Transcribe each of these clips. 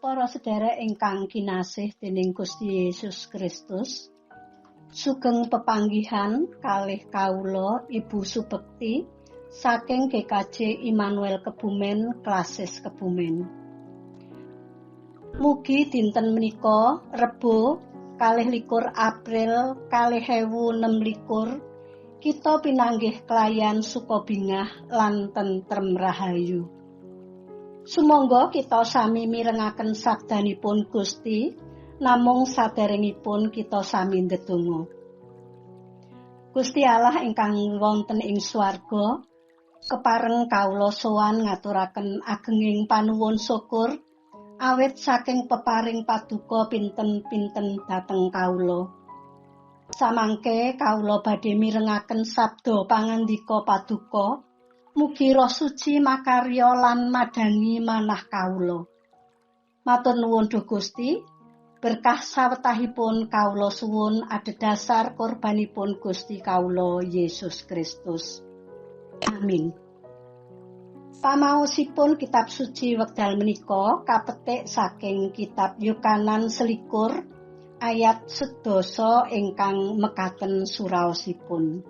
Para sedherek ingkang kinasih dening Gusti Yesus Kristus, sugeng pepanggihan kalih kawula Ibu Subekti saking GKJ Immanuel Kebumen, Klasis Kebumen. Mugi dinten menika Rebo 22 April 2026 kita pinanggih kelayan sukabingah lan tentrem rahayu. Sumangga kita sami mirengaken sabdanipun Gusti, namung saderengipun kita sami ndedonga. Gusti Allah ingkang wonten ing swarga, kepareng kawula sowan ngaturaken agenging panuwun syukur awit saking peparing paduka pinten-pinten dhateng kawula. Samangke kawula badhe mirengaken sabda pangandika paduka. Mugi Roh Suci makarya lan madangi manah kawula. Matur nuwun Duh Gusti, berkah sawetahipun kawula suwun adhedhasar korbanipun Gusti kawula Yesus Kristus. Amin. Pamaosipun kitab suci wekdal menika kapetik saking kitab Yohanan 21 ayat 10 ingkang mekaten suraosipun.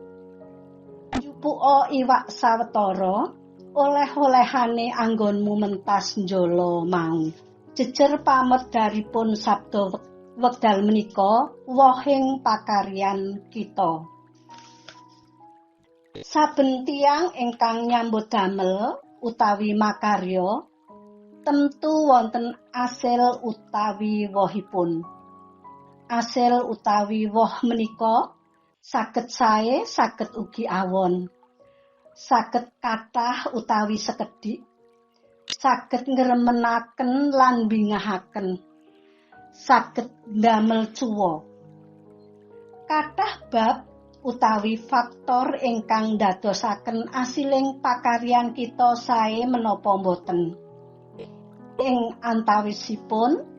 Jupuka iwak sawetara oleh-olehane anggonmu mentas njala mau. Jejer pamedharipun sabda wekdal menika wohing pakaryan kita. Saben tiyang ingkang nyambut damel utawi makarya tentu wonten asil utawi wohipun. Asil utawi woh menika saged sae, saged ugi awon, saged kathah utawi sekedhik, saged ngremenaken lan bingahaken, saged ndamel cuwa. Kathah bab utawi faktor ingkang ndadosaken asiling pakaryan kita sae menapa boten. Ing antawisipun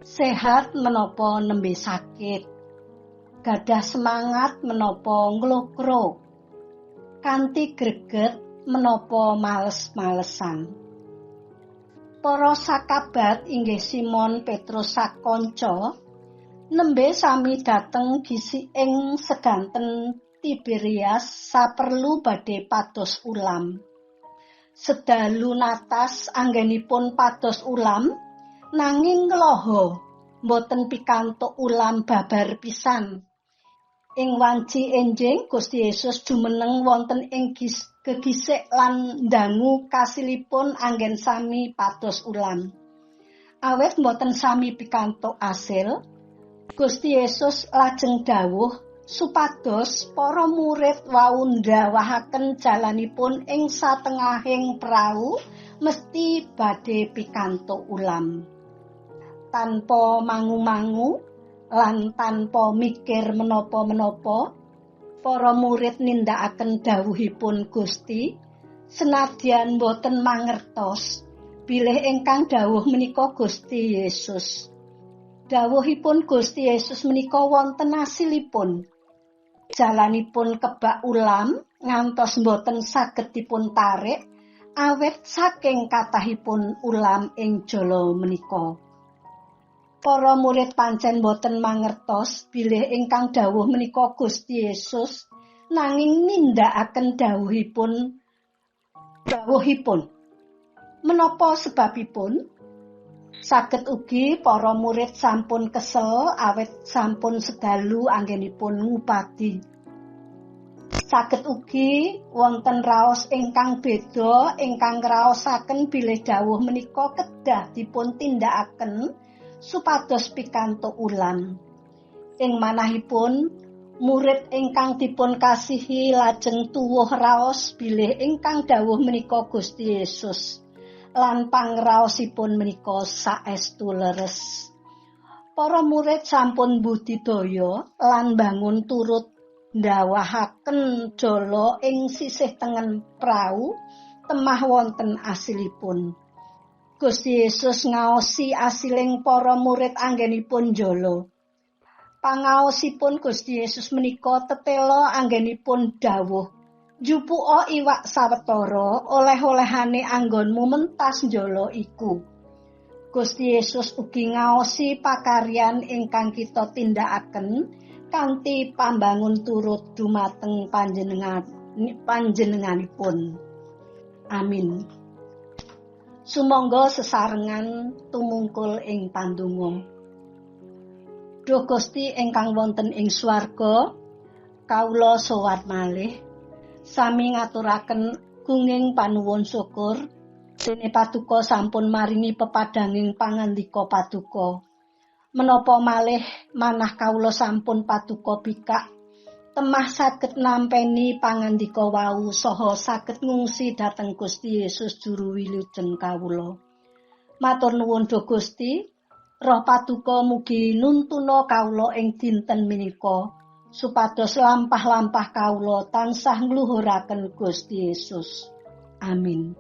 sehat menapa nembe sakit, gadah semangat menapa nglokro, kanthi greget menapa males-malesan. Para sakabat inggih Simon Petrus sakanca nembe sami dhateng gisi ing seganten Tiberias saperlu badhe pados ulam. Sedalu natas anggenipun pados ulam, nanging ngloho boten pikantuk ulam babar pisan. Ing wanci enjing Gusti Yesus jumeneng wonten ing gegisik lan ndangu kasilipun anggen sami pados ulam. Awit boten sami pikantuk asil, Gusti Yesus lajeng dawuh supados para murid wau ndawahaken jalanipun ing satengahing prau mesti badhe pikantuk ulam. Tanpa mangu-mangu lan tanpa mikir menapa-menapa, para murid nindakaken dawuhipun Gusti senadyan boten mangertos bilih ingkang dawuh menika Gusti Yesus. Dawuhipun Gusti Yesus menika wonten asilipun. Jalanipun kebak ulam ngantos boten saged dipun tarik awit saking kathahipun ulam ing jala menika. Para murid pancen boten mangertos bilih ingkang dawuh menika Gusti Yesus, nanging nindakaken dawuhipun. Menapa sebabipun? Saged ugi para murid sampun kesel awit sampun sedalu anggenipun ngupadi. Saged ugi wonten raos ingkang beda ingkang ngraosaken bilih dawuh menika kedah dipun tindakaken supados pikantuk ulam. Ing manahipun murid ingkang dipun kasihi lajeng tuwuh raos bilih ingkang dawuh menika Gusti Yesus lan pangraosipun menika saestu leres. Para murid sampun budidaya lan bangun turut ndawahaken jala ing sisih tengen prau temah wonten asilipun. Gusti Yesus ngaosi asiling para murid anggenipun njala. Pangaosipun Gusti Yesus menika tetela anggenipun dawuh, Jupuka iwak sawetara oleh-olehane anggonmu mentas njala iku. Gusti Yesus ugi ngaosi pakaryan ingkang kita tindakaken kanthi pambangun turut dumateng panjenenganipun. Amin. Sumangga sesarengan tumungkul ing pandonga. Duh Gusti ingkang wonten ing swarga, kawula sowan malih sami ngaturaken gunging panuwun syukur dene paduka sampun maringi pepadhanging pangandika paduka. Menapa malih manah kawula sampun paduka bikak temah saged nampeni pangandika wau saha saged ngungsi dhateng Gusti Yesus juru wilujeng kawula. Matur nuwun Duh Gusti, Roh paduka mugi nuntuna kawula ing dinten menika supados lampah-lampah kawula tansah ngluhuraken Gusti Yesus. Amin.